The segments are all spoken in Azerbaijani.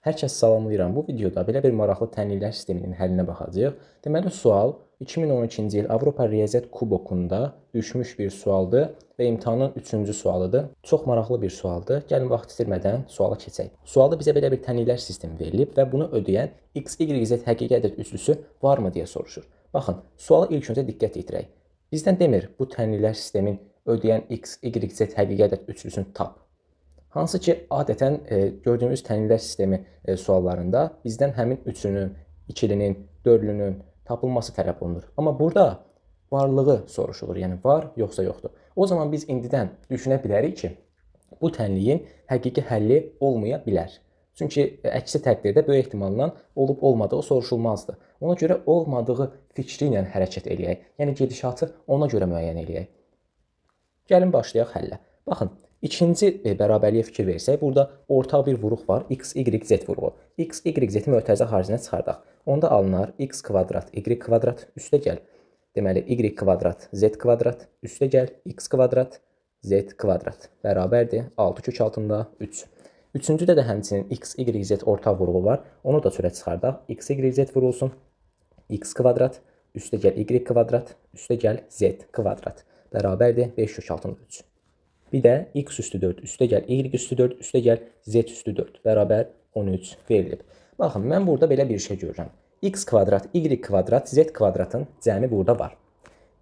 Hər kəs salamlayıram. Bu videoda belə bir maraqlı tənliklər sisteminin həllinə baxacağıq. Deməli, sual 2012-ci il Avropa Riyaziyyat Kubokunda düşmüş bir sualdır və imtahanın 3-cü sualıdır. Çox maraqlı bir sualdır. Gəlin vaxt itirmədən suala keçək. Sualda bizə belə bir tənliklər sistemi verilib və bunu ödəyən x, y, z həqiqi ədəd üçlüsü varmı deyə soruşur. Baxın, suala ilk öncə diqqət yetirək. Bizdən demir bu tənliklər sistemin ödəyən x, y, z həqiqi ədəd üçlüsünü tap. Hansı ki, adətən gördüyümüz tənliklər sistemi suallarında bizdən həmin üçünün, ikilinin, dördlünün tapılması tələb olunur. Amma burada varlığı soruşulur. Yəni var yoxsa yoxdur. O zaman biz indidən düşünə bilərik ki, bu tənliyin həqiqi həlli olmaya bilər. Çünki əksi təqdirdə böyük ehtimalla olub olmadığı soruşulmazdı. Ona görə olmadığı fikri ilə hərəkət eləyək. Yəni gedişatı ona görə müəyyən eləyək. Gəlin başlayaq həllə. Baxın, ikinci bərabərliyə fikir versək, burada ortaq bir vuruq var, x, y, z vuruğu. X, y, z-i mötərizə xaricinə çıxardaq. Onda alınar x kvadrat, y kvadrat, üstə gəl. Deməli, y kvadrat, z kvadrat, üstə gəl, x kvadrat, z kvadrat. Bərabərdir 6 kök altında 3. Üçüncüdə də həmçinin x, y, z ortaq vuruğu var. Onu da çölə çıxardaq. X, y, z vurulsun. X kvadrat, üstə gəl y kvadrat, üstə gəl z kvadrat. Bərabərdir 5 kök altında 3. Bir də x üstü 4, üstə gəl y üstü 4, üstə gəl z üstü 4 bərabər 13 verilib. Baxın, mən burada belə bir şey görürəm. X kvadrat, y kvadrat, z kvadratın cəmi burada var.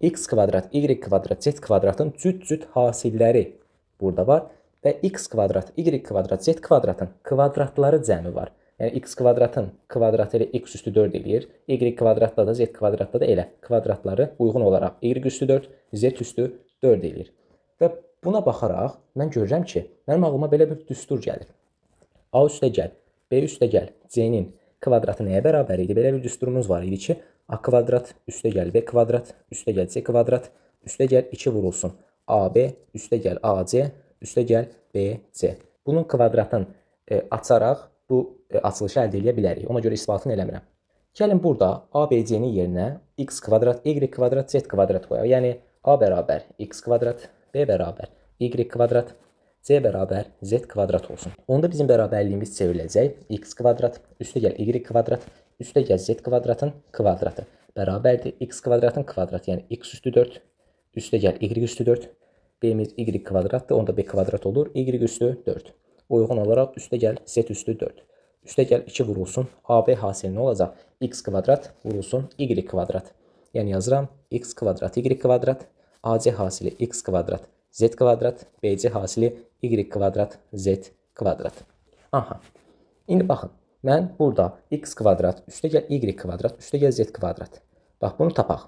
X kvadrat, y kvadrat, z kvadratın cüt-cüt hasilləri burada var və x kvadrat, y kvadrat, z kvadratın kvadratları cəmi var. Yəni x kvadratın kvadratı ilə x üstü 4 eləyir. Y kvadratda da z kvadratda da elə kvadratları uyğun olaraq y üstü 4, z üstü 4 eləyir. Və buna baxaraq mən görürəm ki, mənim ağlıma belə bir düstur gəlir. A üstə gəl, B üstə gəl, C-nin kvadratı nəyə bərabər idi? Belə bir düsturumuz var idi ki, A kvadrat üstə gəl, B kvadrat üstə gəl, C kvadrat üstə gəl 2 vurulsun. AB üstə gəl, AC üstə gəl, BC. Bunun kvadratını açaraq bu açılışı əldə edə bilərik. Ona görə isbatını eləmirəm. Gəlin burada A, B, C-nin yerinə x kvadrat, y kvadrat, z kvadrat qoyaq. Yəni A bərabər x kvadrat, B bərabər y kvadrat, C bərabər z kvadrat olsun. Onda bizim bərabərliyimiz çevriləcək. X kvadrat, üstə gəl y kvadrat, üstə gəl z kvadratın kvadratı. Bərabərdir x kvadratın kvadratı, yəni x üstü 4, üstə gəl y üstü 4. B'miz y kvadratdır, onda b kvadrat olur, y üstü 4. Uyğun olaraq üstə gəl z üstü 4. Üstə gəl 2 vurulsun. AB hasili nə olacaq? X kvadrat vurulsun y kvadrat. Yəni yazıram x kvadrat y kvadrat, AC hasili x kvadrat z kvadrat, BC hasili y kvadrat z kvadrat. Aha. İndi baxın, mən burada x kvadrat, üstə gəl y kvadrat, üstə gəl z kvadrat. Bax, bunu tapaq.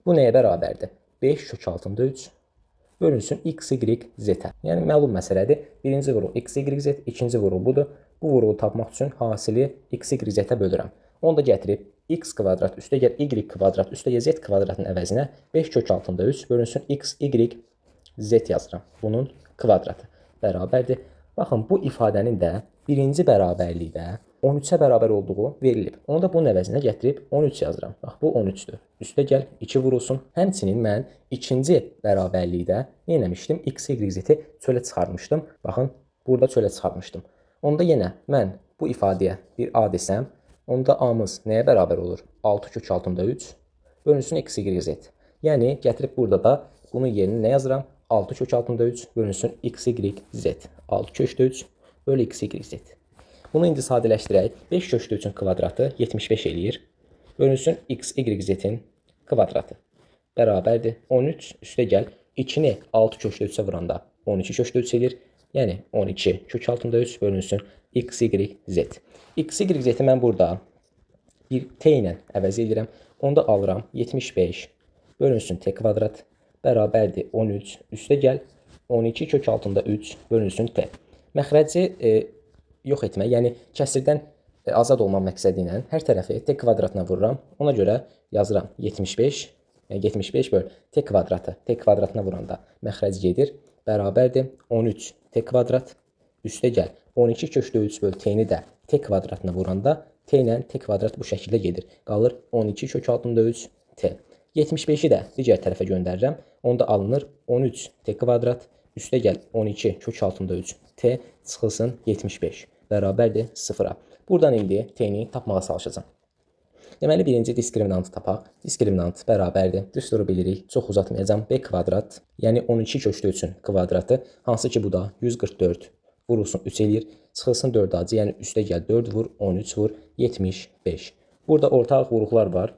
Bu nəyə bərabərdir? 5 kök altında 3 bölünsün x, y, z-ə. Yəni məlum məsələdir. Birinci vuruq x, y, z, ikinci vuruq budur. Bu vuruğu tapmaq üçün hasili x, y, z-ə bölürəm. Onu da gətirib x kvadrat üstə gəl y kvadrat üstə gəl z kvadratın əvəzinə 5 kök altında 3 bölünsün x, y, z yazıram. Bunun kvadratı bərabərdir. Baxın, bu ifadənin də birinci bərabərlikdə 13-ə bərabər olduğu verilib. Onu da bunun əvəzinə gətirib 13 yazıram. Bax, bu 13-dür. Üstə gəl 2 vurulsun. Həmçinin mən ikinci bərabərlikdə nə eləmişdim? X, y, z-i çölə çıxarmışdım. Baxın, burada çölə çıxarmışdım. Onda yenə mən bu ifadəyə bir A desəm, onda A-mız nəyə bərabər olur? 6 kök altında 3 bölünsün x, y, z. Yəni, gətirib burada da bunun yerinə nə yazıram? 6 kök altında 3 bölünsün x, y, z. 6 kökdə 3 bölü x, y, z. Bunu indi sadələşdirək. 5 kökdə 3-ün kvadratı 75 eləyir. Bölünsün x, y, z-in kvadratı. Bərabərdir. 13 üstə gəl. 2-ni 6 kökdə 3-ə vuranda 12 kökdə 3 eləyir. Yəni 12 kök altında 3 bölünsün x, y, z. X, y, z-i mən burada bir t ilə əvəz edirəm. Onda alıram 75 bölünsün t kvadrat bərabərdir 13 üstə gəl 12 kök altında 3 bölünsün t. Məxrəci yox etmək, yəni kəsirdən azad olmaq məqsədi ilə hər tərəfi t kvadratına vururam. Ona görə yazıram 75, yəni 75 böl t kvadratı t kvadratına vuranda məxrəc gedir. Bərabərdir 13 t kvadrat üstə gəl 12 kökdə 3 böl t-ni də t kvadratına vuranda t ilə t kvadrat bu şəkildə gedir. Qalır 12 kök altında 3 t. 75-i də digər tərəfə göndərirəm. Onda alınır 13 t kvadrat üstə gəl 12 kök altında 3 t çıxılsın 75. bərabərdir 0-a. Buradan indi t-ni tapmağa çalışacağam. Deməli, birinci diskriminantı tapaq. Diskriminant bərabərdir. Düsturu bilirik. Çox uzatmayacağam. B kvadrat, yəni 12 kökdə 3-ün kvadratı, hansı ki bu da 144 vurulsun 3 eləyir. Çıxılsın 4 acı, yəni üstə gəl 4 vur, 13 vur, 75. Burada ortaq vuruqlar var.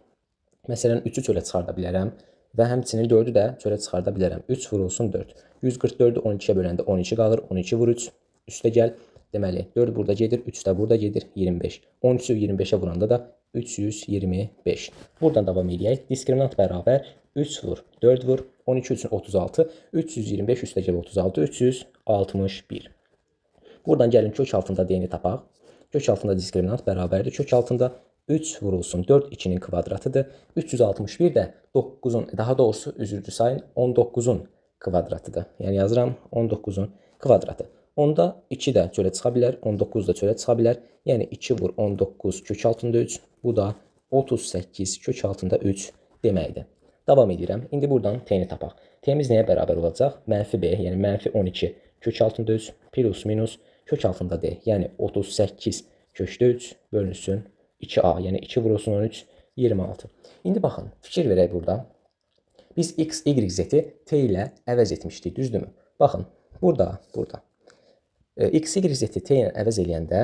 Məsələn, 3-ü çölə çıxarda bilərəm və həmçinin 4-ü də çölə çıxarda bilərəm. 3 vurulsun 4. 144-ü 12-yə böləndə 12 qalır. 12 vur 3. Üstə gəl. Deməli, 4 burada gedir, 3 də burada gedir, 25. 13-ü 25-ə vuranda da 325. Buradan davam eləyək. Diskriminant bərabər 3 vur, 4 vur, 12 üçün 36, 325 üstə gəl 36, 361. Buradan gəlin kök altında d-ni tapaq. Kök altında diskriminant bərabərdir. Kök altında 3 vurulsun 4 2-nin kvadratıdır. 361 də 9-un, daha doğrusu üzrlü sayın 19-un kvadratıdır. Yəni yazıram 19-un kvadratı. Onda 2 də çölə çıxa bilər, 19 da çölə çıxa bilər. Yəni 2 vur 19 kök altında 3. Bu da 38 kök altında 3 deməkdir. Davam edirəm. İndi buradan t-ni tapaq. T-miz nəyə bərabər olacaq? Mənfi b, yəni mənfi 12 kök altında 3 plus minus kök altında d, yəni 38 kökdə 3 bölünsün 2a, yəni 2 vurulsun 13, 26. İndi baxın, fikir verək burada. Biz x, y, z-i t ilə əvəz etmişdik, düzdürmü? Baxın, burada. X, y, z-i t ilə əvəz eləyəndə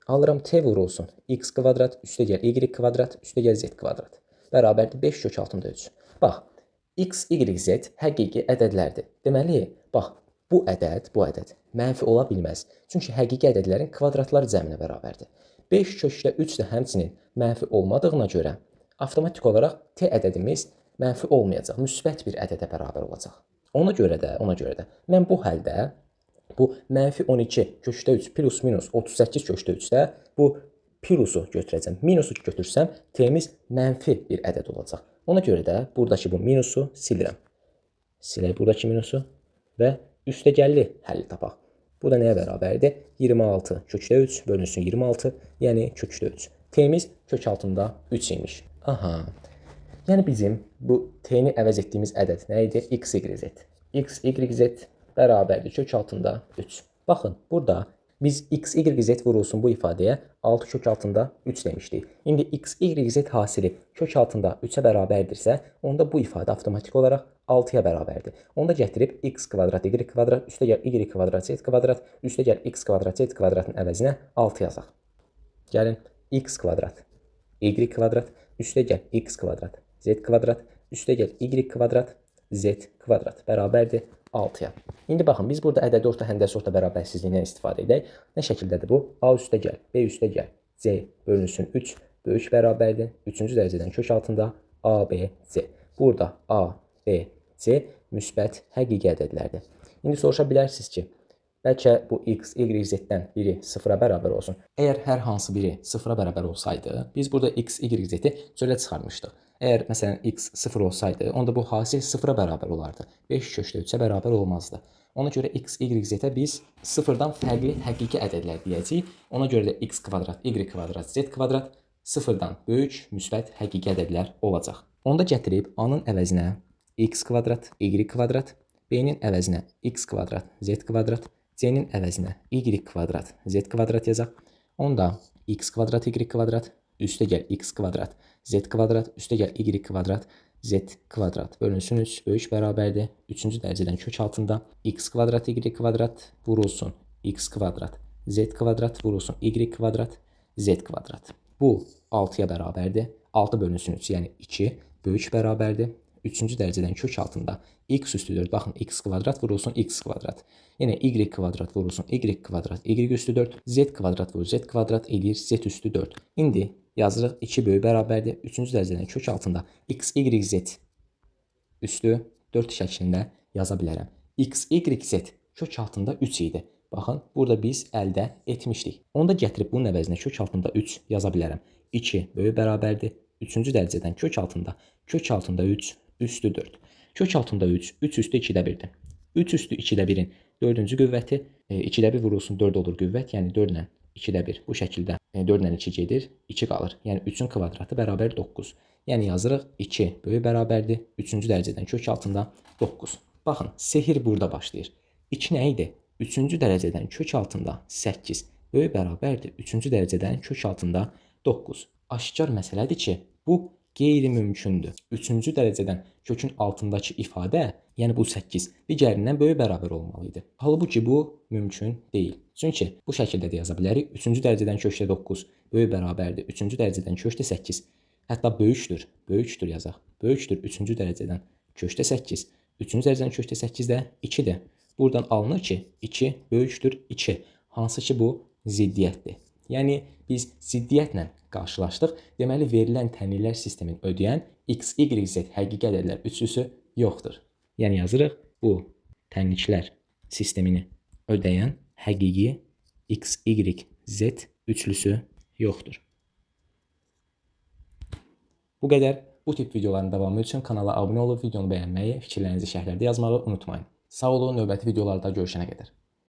alıram t vurulsun x kvadrat, üstə gəl y kvadrat, üstə gəl z kvadrat. Bərabərdir 5 kök altında 3. Bax, x, y, z həqiqi ədədlərdir. Deməli, bax, bu ədəd mənfi ola bilməz. Çünki həqiqi ədədlərin kvadratlar cəminə bərabərdir. 5 kökdə 3 də həmçinin mənfi olmadığına görə avtomatik olaraq t ədədimiz mənfi olmayacaq, müsbət bir ədədə bərabər olacaq. Ona görə də mən bu həldə bu mənfi 12 kökdə 3 plus minus 38 kökdə 3-də bu plusu götürəcəm. Minusu götürsəm t-miz mənfi bir ədəd olacaq. Ona görə də buradakı bu minusu silirəm. Silək buradakı minusu və üstəgəlli həlli tapaq. Bu da nəyə bərabərdir? 26 kökdə 3 bölünsün 26, yəni kökdə 3. T-miz kök altında 3 imiş. Aha. Yəni bizim bu t-ni əvəz etdiyimiz ədəd nə idi? X, y, z. X, y, z bərabərdir kök altında 3. Baxın, burada biz x, y, z vurulsun bu ifadəyə 6 kök altında 3 demişdik. İndi x, y, z hasili kök altında 3-ə bərabərdirsə, onda bu ifadə avtomatik olaraq 6-ya bərabərdir. Onda gətirib x kvadrat, y kvadrat, üstə gəl y kvadrat, z kvadrat, üstə gəl x kvadrat, z kvadratın əvəzinə 6 yazaq. Gəlin x kvadrat, y kvadrat, üstə gəl x kvadrat, z kvadrat, üstə gəl y kvadrat, z kvadrat bərabərdir 6-ya. İndi baxın, biz burada ədədi orta, həndəsi orta bərabərsizliyindən istifadə edək. Nə şəkildədir bu? A üstə gəl, B üstə gəl, C bölünsün 3 böyük bərabərdir. 3-cü dərəcədən kök altında A, B, C. Burada A, B, C müsbət həqiqi ədədlərdir. İndi soruşa bilərsiniz ki, bəlkə bu x, y, z-dən biri 0-a bərabər olsun. Əgər hər hansı biri 0-a bərabər olsaydı, biz burada x, y, z-i çölə çıxarmışdıq. Əgər məsələn x 0 olsaydı, onda bu hasil 0-a bərabər olardı. 5 kökdə 3-ə bərabər olmazdı. Ona görə x, y, z-ə biz 0-dan fərqli həqiqi ədədlər deyəcəyik. Ona görə də x kvadrat, y kvadrat, z kvadrat 0-dan böyük müsbət həqiqi ədədlər olacaq. Onda gətirib a-nın əvəzinə x kvadrat, y kvadrat, b-nin əvəzinə x kvadrat, z kvadrat, c-nin əvəzinə y kvadrat, z kvadrat yazaq. Onda x kvadrat, y kvadrat, üstə gəl x kvadrat, z kvadrat, üstə gəl y kvadrat, z kvadrat bölünsün 3 böyük bərabərdir. 3-cü dərəcədən kök altında x kvadrat, y kvadrat vurulsun x kvadrat, z kvadrat vurulsun y kvadrat, z kvadrat. Bu 6-ya bərabərdir. 6 bölünsün 3, yəni 2 böyük bərabərdir. 3-cü dərəcədən kök altında x üstü 4. Baxın, x kvadrat vurulsun x kvadrat. Yenə y kvadrat vurulsun y kvadrat, y üstü 4. Z kvadrat vurur z kvadrat eləyir z üstü 4. İndi yazırıq 2 böyük bərabərdir. 3-cü dərəcədən kök altında x, y, z üstü 4 şəklində yaza bilərəm. X, y, z kök altında 3 idi. Baxın, burada biz əldə etmişdik. Onda gətirib bunun əvəzinə kök altında 3 yaza bilərəm. 2 böyük bərabərdir. 3-cü dərəcədən kök altında 3 üstü 4. Kök altında 3, 3 üstü 2-də 1-dir. 3 üstü 2-də 1-in 4-cü qüvvəti 2-də 1 vurulsun 4 olur qüvvət. Yəni 4 ilə 2-də 1 bu şəkildə 4 ilə 2 gedir, 2 qalır. Yəni 3-ün kvadratı bərabər 9. Yəni yazırıq 2 böyük bərabərdir. 3-cü dərəcədən kök altında 9. Baxın, sehir burada başlayır. 2 nə idi? 3-cü dərəcədən kök altında 8. böyük bərabərdir 3-cü dərəcədən kök altında 9. Aşkar məsələdir ki, bu qeyri-mümkündür. 3-cü dərəcədən kökün altındakı ifadə, yəni bu 8, digərindən böyük bərabər olmalı idi. Halbuki bu mümkün deyil. Çünki bu şəkildə də yaza bilərik. 3-cü dərəcədən kökdə 9 böyük bərabərdir 3-cü dərəcədən kökdə 8. Hətta böyükdür, böyükdür yazaq. Böyükdür 3-cü dərəcədən kökdə 8. 3-cü dərəcədən kökdə 8 də 2-dir. Buradan alınır ki, 2 böyükdür 2. Hansı ki bu ziddiyyətdir. Yəni biz ziddiyyətlə qarşılaşdıq. Deməli verilən tənliklər sistemini ödəyən x, y, z həqiqi ədədlər üçlüsü yoxdur. Yəni yazırıq bu tənliklər sistemini ödəyən həqiqi x, y, z üçlüsü yoxdur. Bu qədər. Bu tip videoların davamı üçün kanala abunə olub videonu bəyənməyi, fikirlərinizi şərhlərdə yazmağı unutmayın. Sağ olun, növbəti videolarda görüşənə qədər.